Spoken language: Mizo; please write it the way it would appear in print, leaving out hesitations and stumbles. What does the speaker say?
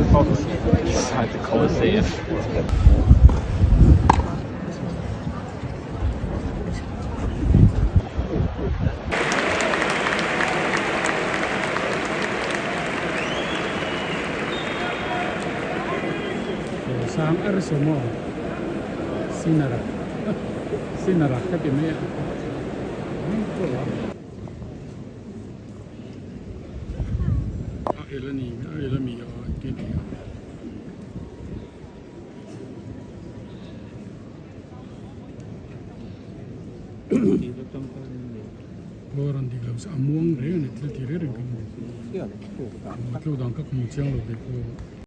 Inside the Colosseum. Sang er saw maw sinara sinara ka ti mai a. A el a ni a el a mi a engtin ni a. Aw rawn dik lo se a muang reng a ni thil ti reng reng ka hmu. Hmu tlo dang ka hmu chiang lo ve pawh.